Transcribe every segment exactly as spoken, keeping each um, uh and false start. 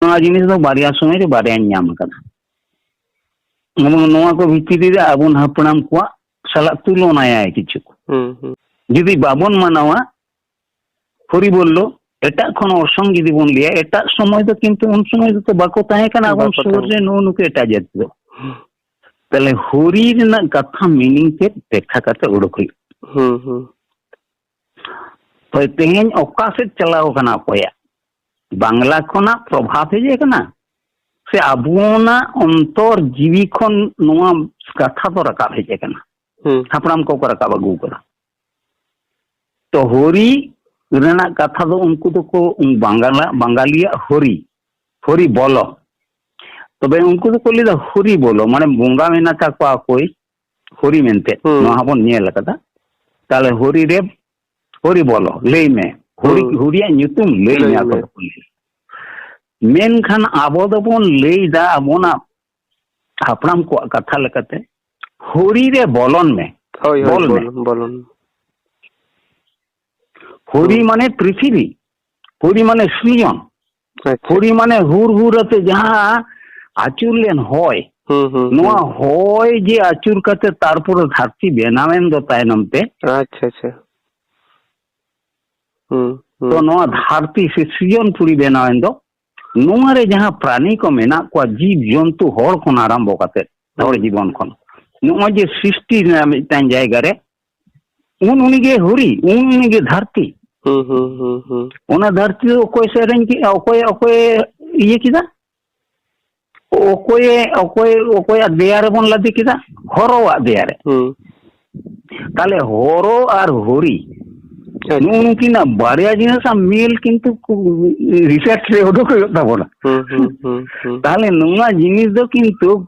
ᱱᱚᱣᱟ ᱡᱤᱱᱤᱥ ᱫᱚ ᱵᱟᱨᱭᱟ ᱥᱚᱢᱚᱭ ᱨᱮ ᱵᱟᱨᱭᱟᱧ ᱧᱟᱢ ᱟᱠᱟᱫᱟ᱾ ᱱᱚᱣᱟ ᱠᱚ ᱵᱷᱤᱛᱤᱨ ᱨᱮ ᱟᱵᱚᱱ ᱦᱟᱯᱲᱟᱢ ᱠᱚᱣᱟᱜ ᱥᱟᱞᱟᱜ ᱛᱩᱞᱚᱱᱟᱭᱟᱭ ᱠᱤᱪᱷᱩ᱾ ᱦᱩᱸ, ᱦᱩᱸ᱾ ᱡᱩᱫᱤ ᱵᱟᱵᱚᱱ ᱢᱟᱱᱟᱣᱟ, ᱦᱚᱨᱤ ᱵᱚᱞᱞᱚ, ᱮᱴᱟᱜ ᱠᱷᱚᱱ ᱚᱨᱥᱚᱝ ᱡᱩᱫᱤ ᱵᱚᱱ ᱞᱟᱹᱭᱟ, ᱮᱴᱟᱜ ᱥᱚᱢᱚᱭ ᱫᱚ ᱠᱤᱱᱛᱩ ᱩᱱ ᱥᱚᱢᱚᱭ ᱫᱚ ᱵᱟᱠᱚ ᱛᱟᱦᱮᱸ ᱠᱟᱱᱟ ᱟᱵᱚᱱ ᱵᱟᱠᱚ ᱥᱩᱨ ᱛᱟᱦᱮᱸ ᱨᱮ ᱠᱟᱱᱟ᱾ ᱱᱩᱜᱼᱩ ᱱᱩᱠᱩ ᱮᱴᱟᱜ ᱡᱟᱹᱛ ᱫᱚ᱾ ᱦᱩᱸ᱾ ᱛᱟᱦᱞᱮ ᱦᱚᱨᱤ ᱨᱮᱱᱟᱜ ᱠᱟᱛᱷᱟ meaning ᱪᱮᱫ ᱵᱮᱠᱠᱷᱟ ᱠᱟᱛᱮ ᱩᱰᱩᱠ ᱦᱩᱭᱩᱜᱼᱟ᱾ ᱦᱩᱸ, ᱦᱩᱸ᱾ ᱦᱳᱭ, ᱛᱮᱦᱮᱧ ᱚᱠᱟ ᱥᱮᱫ ᱪᱟᱞᱟᱣ ᱠᱟᱱᱟ ᱚᱠᱚᱭᱟᱜ? ᱵᱟᱝᱞᱟ ᱠᱷᱚᱱᱟᱜ ᱯᱨᱚᱵᱷᱟᱵᱽ ᱦᱮᱡ ᱟᱠᱟᱱᱟ? ᱥᱮ ᱟᱵᱚᱱᱟᱜ ᱚᱱᱛᱚᱨ ᱡᱤᱣᱤ ᱠᱷᱚᱱ ᱱᱚᱣᱟ ᱠᱟᱛᱷᱟ ᱫᱚ ᱨᱟᱠᱟᱵ ᱦᱮᱡ ᱟᱠᱟᱱᱟ? ᱦᱩᱸ᱾ ᱦᱟᱯᱲᱟᱢ ᱠᱚᱠᱚ ᱨᱟᱠᱟᱵ ᱟᱹᱜᱩ ᱟᱠᱟᱫᱟ᱾ ᱛᱚ ᱦᱚᱨᱤ ᱨᱮᱱᱟᱜ ᱠᱟᱛᱷᱟ ᱫᱚ ᱩᱱᱠᱩ ᱫᱚᱠᱚ, ᱵᱟᱝᱜᱟᱞᱟ-, ᱵᱟᱝᱜᱟᱞᱤᱭᱟᱜ ᱦᱚᱨᱤ, ᱦᱚᱨᱤ ᱵᱚᱞᱚ᱾ ᱛᱚᱵᱮ ᱩᱱᱠᱩ ᱫᱚᱠᱚ ᱞᱟᱹᱭᱫᱟ ᱦᱚᱨᱤ ᱵᱚᱞᱚ, ᱢᱟᱱᱮ ᱵᱚᱸᱜᱟ ᱢᱮᱱᱟᱜ ᱛᱟᱠᱚᱣᱟ ᱚᱠᱚᱭ, ᱦᱚᱨᱤ ᱢᱮᱱᱛᱮ, ᱦᱩᱸ᱾ ᱱᱚᱣᱟ ᱦᱚᱸᱵᱚᱱ ᱧᱮᱞ ᱟᱠᱟᱫᱟ᱾ ᱛᱟᱦᱞᱮ ᱦᱚᱨᱤ ᱨᱮ, ᱦᱚᱨᱤ ᱵᱚᱞᱚ, ᱞᱟᱹᱭ ᱢᱮ, ᱦᱚᱨᱤ, ᱦᱩᱸ᱾ ᱦᱚᱨᱤᱭᱟᱜ ᱧᱩᱛᱩᱢ ᱞᱟᱹᱭ ᱞᱟᱹᱭ ᱢᱮ, ᱟᱠᱚ ᱢᱮ᱾ ᱫᱚᱠᱚ ᱞᱟᱹᱭᱟ᱾ ᱢᱮᱱᱠᱷᱟᱱ ᱟᱵᱚ ᱫᱚᱵᱚᱱ ᱞᱟᱹᱭᱫᱟ ᱟᱵᱚᱱᱟᱜ ᱦᱟᱯᱲᱟᱢ ᱠᱚᱣᱟᱜ ᱠᱟᱛᱷᱟ ᱞᱮᱠᱟᱛᱮ, "ᱦᱚᱨᱤ ᱨᱮ ᱵᱚᱞᱚᱱ ᱢᱮ, ᱦᱳᱭ, ᱦᱳᱭ, ᱵᱚᱞ ᱢᱮ᱾" ᱵᱚᱞᱚᱱ, ᱵᱚᱞᱚᱱ᱾ ᱦᱚᱨᱤ ᱦᱩᱸ᱾ ᱢᱟᱱᱮ ᱯᱨᱤᱛᱷᱤᱵᱤ, ᱦᱚᱨᱤ ᱢᱟᱱᱮ ᱥᱨᱤᱡᱚᱱ, ᱟᱪᱪᱷᱟ᱾ ᱦᱚᱨᱤ ᱢᱟᱱᱮ ᱦᱩᱨ ᱦᱩᱨ ᱟᱛᱮ ᱡᱟᱦᱟᱸ ᱟᱹᱪᱩᱨ ᱞᱮᱱ ᱦᱚᱭ, ᱦᱩᱸ, ᱦᱩᱸ, ᱱᱚᱣᱟ ᱦᱩᱸ᱾ ᱦᱚᱭ ᱡᱮ ᱟᱹᱪᱩᱨ ᱠᱟᱛᱮ ᱛᱟᱨᱯᱚᱨᱮ ᱫᱷᱟᱹᱨᱛᱤ ᱵᱮᱱᱟᱣᱮᱱ ᱫᱚ ᱛᱟᱭᱱᱚᱢ ᱛᱮ, ᱟᱪᱪᱷᱟ, ᱟᱪᱪᱷᱟ᱾ ᱦᱩᱸ, ᱦᱩᱸ᱾ ᱛᱚ ᱱᱚᱣᱟ ᱫᱷᱟᱹᱨᱛᱤ ᱥᱮ ᱥᱨᱤᱡᱚᱱ ᱯᱩᱨᱤ ᱵᱮᱱᱟᱣᱮᱱ ᱫᱚ, ᱱᱚᱣᱟ ᱨᱮ ᱡᱟᱦᱟᱸ ᱯᱨᱟᱱᱤ ᱠᱚ ᱢᱮᱱᱟᱜ ᱠᱚᱣᱟ, ᱡᱤᱵᱽ ᱡᱚᱱᱛᱩ, ᱦᱚᱲ ᱠᱷᱚᱱ ᱟᱨᱟᱢᱵᱚ ᱠᱟᱛᱮ, ᱦᱚᱲ ᱦᱩᱸ᱾ ᱡᱤᱵᱚᱱ ᱠᱷᱚᱱ, ᱱᱚᱜᱼᱚᱭ ᱡᱮ ᱥᱨᱤᱥᱴᱤ ᱨᱮᱱᱟᱜ ᱢᱤᱫᱴᱟᱝ ᱡᱟᱭᱜᱟ ᱨᱮ, ᱩᱱ ᱩᱱᱤ ᱜᱮ ᱦᱚᱨᱤ, ᱩᱱ ᱩᱱᱤ ᱜᱮ ᱫᱷᱟᱹᱨᱛᱤ᱾ ᱦᱩᱸ, ᱦᱩᱸ, ᱦᱩᱸ, ᱦᱩᱸ᱾ ᱚᱱᱟ ᱫᱷᱟᱹᱨᱛᱤ ᱫᱚ ᱚᱠᱚᱭ ᱥᱮᱨᱮᱧ ᱠᱮᱜᱼᱟ, ᱚᱠᱚᱭ, ᱚᱠᱚᱭ ᱤᱭᱟᱹ ᱠᱮᱫᱟ? ᱚᱠᱚᱭᱮ, ᱚᱠᱚᱭ, ᱚᱠᱚᱭᱟᱜ ᱫᱮᱭᱟ ᱨᱮᱵᱚᱱ ᱞᱟᱫᱮ ᱠᱮᱫᱟ? ᱦᱚᱨᱚᱣᱟᱜ ᱫᱮᱭᱟ ᱨᱮ᱾ ᱦᱩᱸ᱾ ᱛᱟᱦᱞᱮ ᱦᱚᱨᱚ ᱟᱨ ᱦᱚᱨᱤ, ᱟᱪᱪᱷᱟ᱾ ᱱᱩᱜᱼᱩ ᱱᱩᱠᱤᱱᱟᱜ ᱵᱟᱨᱭᱟ ᱡᱤᱱᱤᱥᱟᱜ ᱢᱤᱞ ᱠᱤᱱᱛᱩ ᱠᱩ-, research ᱨᱮ ᱩᱰᱩᱠ ᱦᱩᱭᱩᱜ ᱛᱟᱵᱚᱱᱟ᱾ ᱦᱩᱸ, ᱦᱩᱸ, ᱦᱩᱸ, ᱦᱩᱸ᱾ ᱛᱟᱦᱞᱮ ᱱᱚᱣᱟ ᱡᱤᱱᱤᱥ ᱫᱚ ᱠᱤᱱᱛᱩ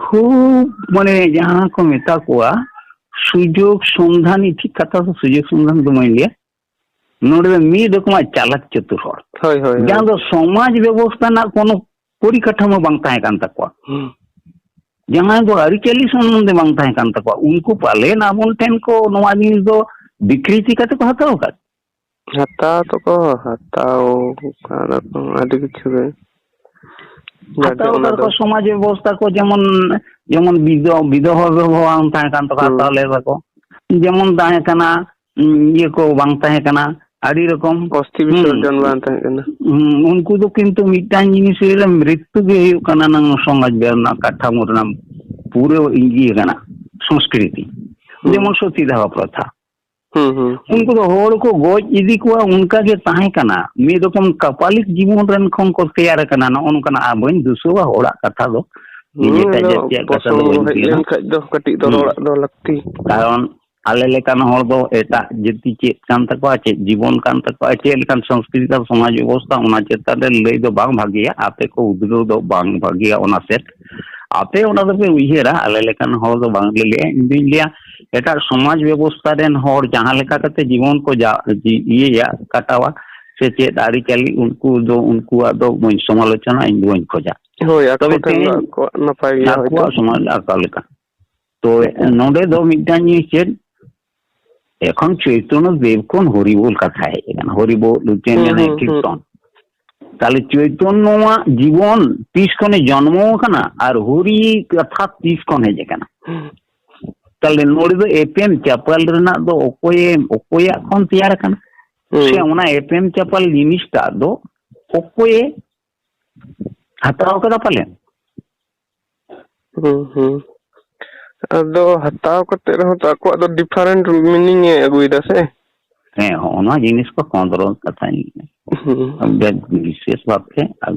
ᱠᱷᱩᱵ, ᱢᱟᱱᱮ, ᱡᱟᱦᱟᱸ ᱠᱚ ᱢᱮᱛᱟ ᱠᱚᱣᱟ ᱥᱩᱡᱳᱜᱽ ᱥᱚᱱᱫᱷᱟᱱᱤ, ᱴᱷᱤᱠ ᱠᱟᱛᱷᱟ ᱫᱚ ᱥᱩᱡᱳᱜᱽ ᱥᱚᱱᱫᱷᱟᱱ ᱫᱚ ᱵᱟᱹᱧ ᱞᱟᱹᱭᱟ, ᱱᱚᱰᱮ ᱫᱚ ᱢᱤᱫ ᱨᱚᱠᱚᱢᱟᱜ ᱪᱟᱞᱟᱠ ᱪᱚᱛᱩᱨ ᱦᱚᱲ, ᱦᱳᱭ, ᱦᱳᱭ, ᱦᱳᱭ᱾ ᱡᱟᱦᱟᱸ ᱫᱚ ᱥᱚᱢᱟᱡᱽ ᱵᱮᱵᱚᱥᱛᱷᱟ ᱨᱮᱱᱟᱜ ᱠᱳᱱᱳ ᱯᱚᱨᱤᱠᱟᱴᱷᱟᱢᱳ ᱵᱟᱝ ᱛᱟᱦᱮᱸ ᱠᱟᱱ ᱛᱟᱠᱚᱣᱟ᱾ ᱦᱩᱸ᱾ ᱡᱟᱦᱟᱸᱭ ᱫᱚ ᱟᱹᱨᱤᱪᱟᱹᱞᱤ ᱥᱚᱢᱵᱚᱱᱫᱷᱮ ᱵᱟᱝ ᱛᱟᱦᱮᱸ ᱠᱟᱱ ᱛᱟᱠᱚᱣᱟ, ᱩᱱᱠᱩ ᱯᱟᱞᱮᱱ ᱟᱵᱚᱱ ᱴᱷᱮᱱ ᱠᱚ ᱱᱚᱣᱟ ᱡᱤᱱᱤᱥ ᱫᱚ ᱵᱤᱠᱨᱤᱛᱤ ᱠᱟᱛᱮ ᱠᱚ ᱦᱟᱛᱟᱣ ᱟᱠᱟᱫ᱾ ᱦᱟᱛᱟᱣ ᱫᱚᱠᱚ ᱦᱟᱛᱟᱣ ᱠᱟᱫᱟ ᱠᱚ ᱟᱹᱰᱤ ᱠᱤᱪᱷᱩ ᱜᱮ᱾ ᱡᱟᱠ ᱜᱮ ᱦᱟᱛᱟᱣ ᱚᱱᱟ ᱠᱟᱫᱟ ᱫᱚ ᱠᱚ ᱥᱚᱢᱟᱡᱽ ᱵᱮᱵᱚᱥᱛᱷᱟ ᱠᱚ, ᱡᱮᱢᱚᱱ, ᱡᱮᱢᱚᱱ ᱵᱤᱫᱷᱚ-, ᱵᱤᱫᱷᱚᱵᱟ ᱵᱤᱵᱷᱟᱜᱽ ᱵᱟᱝ ᱛᱟᱦᱮᱸ ᱠᱟᱱ ᱛᱟᱠᱚᱣᱟ, ᱦᱩᱸ᱾ ᱦᱟᱛᱟᱣ ᱞᱮᱫᱟ ᱠᱚ᱾ ᱡᱮᱢᱚᱱ ᱛᱟᱦᱮᱸ ᱠᱟᱱᱟ, ᱩᱸ, ᱤᱭᱟᱹ ᱠᱚ ᱵᱟᱝ ᱛᱟᱦᱮᱸ ᱠᱟᱱᱟ, ᱟᱹᱰᱤ ᱨᱚᱠᱚᱢ᱾ ᱚᱥᱛᱷᱤ ᱦᱩᱸ᱾ ᱵᱤᱥᱚᱨᱡᱚᱱ ᱵᱟᱝ ᱛᱟᱦᱮᱸ ᱠᱟᱱᱟ᱾ ᱦᱩᱸ, ᱩᱱᱠᱩ ᱫᱚ ᱠᱤᱱᱛᱩ ᱢᱤᱫᱴᱟᱝ ᱡᱤᱱᱤᱥ ᱨᱮ ᱢᱨᱤᱛᱛᱩ ᱜᱮ ᱦᱩᱭᱩᱜ ᱠᱟᱱᱟ ᱱᱟᱝ ᱥᱚᱢᱟᱡᱽ ᱨᱮᱱᱟᱜ ᱠᱟᱴᱷᱟᱢᱳ ᱨᱮᱱᱟᱜ ᱯᱩᱨᱟᱹ ᱤᱭᱟᱹ ᱠᱟᱱᱟ, ᱥᱚᱝᱥᱠᱨᱤᱛᱤ᱾ ᱦᱩᱸ᱾ ᱡᱮᱢᱚᱱ ᱥᱚᱛᱤ ᱫᱟᱦᱚ ᱯᱨᱚᱛᱷᱟ᱾ ᱦᱩᱸ, ᱦᱩᱸ, ᱦᱩᱸ᱾ ᱩᱱᱠᱩ ᱫᱚ ᱦᱚᱲ ᱠᱚ ᱜᱚᱡ ᱤᱫᱤ ᱠᱚᱣᱟ, ᱚᱱᱠᱟ ᱜᱮ ᱛᱟᱦᱮᱸ ᱠᱟᱱᱟ᱾ ᱢᱤᱫ ᱨᱚᱠᱚᱢ ᱠᱟᱯᱟᱞᱤᱠ ᱡᱤᱵᱚᱱ ᱨᱮᱱ ᱠᱷᱚᱱ ᱠᱚ ᱛᱮᱭᱟᱨ ᱟᱠᱟᱱᱟ᱾ ᱱᱚᱜᱼᱚ ᱱᱚᱝᱠᱟᱱᱟᱜ, ᱟᱨ ᱵᱟᱹᱧ ᱫᱩᱥᱟᱹᱣᱟ ᱦᱚᱲᱟᱜ ᱠᱟᱛᱷᱟ ᱫᱚ, ᱱᱤᱡᱮ ᱦᱩᱸ, ᱛᱮ ᱟᱫᱚ ᱡᱟᱹᱛᱤᱭᱟᱜ ᱠᱟᱛᱷᱟ ᱫᱚ ᱯᱨᱚᱥᱚᱝᱜᱚ ᱵᱟᱹᱧ ᱦᱮᱡ ᱞᱟᱹᱭᱟ᱾ ᱞᱮᱱ ᱠᱷᱟᱡ ᱫᱚ ᱠᱟᱹᱴᱤᱡ ᱫᱚ ᱦᱩᱸ᱾ ᱨᱚᱲᱟᱜ ᱫᱚ ᱞᱟᱹᱠᱛᱤ᱾ ᱠᱟᱨᱚᱱ ᱟᱞᱮ ᱞᱮᱠᱟᱱ ᱦᱚᱲ ᱫᱚ ᱮᱴᱟᱜ ᱡᱟᱹᱛᱤ ᱪᱮᱫ ᱠᱟᱱ ᱛᱟᱠᱚᱣᱟ, ᱪᱮᱫ ᱡᱤᱵᱚᱱ ᱠᱟᱱ ᱛᱟᱠᱚᱣᱟ, ᱪᱮᱫ ᱞᱮᱠᱟᱱ ᱥᱚᱝᱥᱠᱨᱤᱛᱤ ᱟᱨ ᱥᱚᱢᱟᱡᱽ ᱵᱮᱵᱚᱥᱛᱷᱟ, ᱚᱱᱟ ᱪᱮᱛᱟᱱ ᱨᱮ ᱞᱟᱹᱭ ᱫᱚ ᱵᱟᱝ ᱵᱷᱟᱜᱮᱭᱟ᱾ ᱟᱯᱮ ᱠᱚ ᱩᱫᱽᱜᱟᱹᱣ ᱫᱚ ᱵᱟᱝ ᱵᱷᱟᱜᱮᱭᱟ ᱚᱱᱟ ᱥᱮᱫ᱾ ᱟᱯᱮ ᱚᱱᱟ ᱫᱚᱯᱮ ᱩᱭᱦᱟᱹᱨᱟ, ᱟᱞᱮ ᱞᱮᱠᱟᱱ ᱦᱚᱲ ᱫᱚ ᱵᱟᱝ ᱞᱮ ᱞᱟᱹᱭᱟ᱾ ᱤᱧ ᱫᱩᱧ ᱞᱟᱹᱭᱟ, ᱮᱴᱟᱜ ᱥᱚᱢᱟᱡᱽ ᱵᱮᱵᱚᱥᱛᱷᱟ ᱨᱮᱱ ᱦᱚᱲ ᱡᱟᱦᱟᱸ ᱞᱮᱠᱟ ᱠᱟᱛᱮ ᱡᱤᱵᱚᱱ ᱠᱚ ᱡᱟ-, ᱡᱤ-, ᱤᱭᱟᱹᱭᱟ, ᱠᱟᱴᱟᱣᱟ, ᱥᱮ ᱪᱮᱫ ᱟᱹᱨᱤᱪᱟᱹᱞᱤ, ᱩᱱᱠᱩ ᱫᱚ, ᱩᱱᱠᱩᱣᱟᱜ ᱫᱚ ᱵᱟᱹᱧ ᱥᱚᱢᱟᱞᱳᱪᱚᱱᱟ, ᱤᱧ ᱫᱚ ᱵᱟᱹᱧ ᱠᱷᱚᱡᱟ᱾ ᱦᱳᱭ, ᱟᱠᱚ ᱛᱚᱵᱮ ᱴᱷᱮᱱ ᱫᱚ ᱛᱮᱦᱮᱧ ᱟᱠᱚᱣᱟᱜ ᱱᱟᱯᱟᱭ ᱜᱮᱭᱟ ᱦᱚᱭᱛᱳ᱾ ᱟᱠᱚᱣᱟᱜ ᱥᱚᱢᱟᱡᱽ ᱟᱠᱟ ᱞᱮᱠᱟ᱾ ᱛᱚ, ᱱᱚᱰᱮ ᱫᱚ ᱢᱤᱫᱴᱟᱝ ᱡᱤᱱᱤᱥ ᱪᱮᱫ, ᱮᱠᱷᱚᱱ ᱪᱳᱭᱛᱚᱱᱱᱚ ᱫᱮᱵ ᱠᱷᱚᱱ ᱦᱚᱨᱤᱵᱳᱞ ᱠᱟᱛᱷᱟ ᱦᱮᱡ ᱟᱠᱟᱱᱟ, ᱦᱚᱨᱤᱵᱳᱞ ᱪᱮᱫ ᱦᱩᱸ, ᱢᱮᱱᱟ, ᱦᱩᱸ, ᱦᱩᱸ᱾ ᱠᱤᱨᱛᱚᱱ᱾ ᱛᱟᱦᱞᱮ ᱪᱳᱭᱛᱚᱱᱱᱚᱣᱟᱜ ᱡᱤᱵᱚᱱ ᱛᱤᱥ ᱠᱷᱚᱱᱮ ᱡᱚᱱᱢᱚ ᱟᱠᱟᱱᱟ ᱟᱨ ᱦᱚᱨᱤ ᱠᱟᱛᱷᱟ ᱛᱤᱥ ᱠᱷᱚᱱ ᱦᱮᱡ ᱟᱠᱟᱱᱟ? ᱦᱩᱸ᱾ ᱛᱟᱦᱞᱮ ᱱᱚᱰᱮ ᱫᱚ ᱮᱯᱮᱢ ᱪᱟᱯᱟᱞ ᱨᱮᱱᱟᱜ ᱫᱚ ᱚᱠᱚᱭᱮ, ᱚᱠᱚᱭᱟᱜ ᱠᱷᱚᱱ ᱛᱮᱭᱟᱨ ᱟᱠᱟᱱᱟ? ᱦᱩᱸ᱾ ᱥᱮ ᱚᱱᱟ ᱮᱯᱮᱢ ᱪᱟᱯᱟᱞ ᱡᱤᱱᱤᱥᱴᱟᱜ ᱫᱚ ᱚᱠᱚᱭᱮ ᱦᱟᱛᱟᱣ ᱠᱟᱫᱟ ᱯᱟᱞᱮᱱ? ᱦᱩᱸ, ᱦᱩᱸ᱾ ᱟᱫᱚ ᱦᱟᱛᱟᱣ ᱠᱟᱛᱮ ᱨᱮᱦᱚᱸ ᱛᱚ ᱟᱠᱚᱣᱟᱜ ᱫᱚ different meaning ᱮ ᱟᱹᱜᱩᱭᱮᱫᱟ ᱥᱮ? ᱦᱮᱸ, ᱦᱚᱸᱜᱼᱚ ᱱᱚᱣᱟ ᱡᱤᱱᱤᱥ ᱠᱚ ᱠᱷᱚᱸᱫᱽᱨᱚᱸᱫᱽ ᱠᱟᱛᱷᱟᱧ ᱞᱟᱹᱭ᱾ ᱦᱩᱸ᱾ ᱵᱮᱥ ᱵᱤᱥᱮᱥ ᱵᱷᱟᱵᱽ ᱛᱮ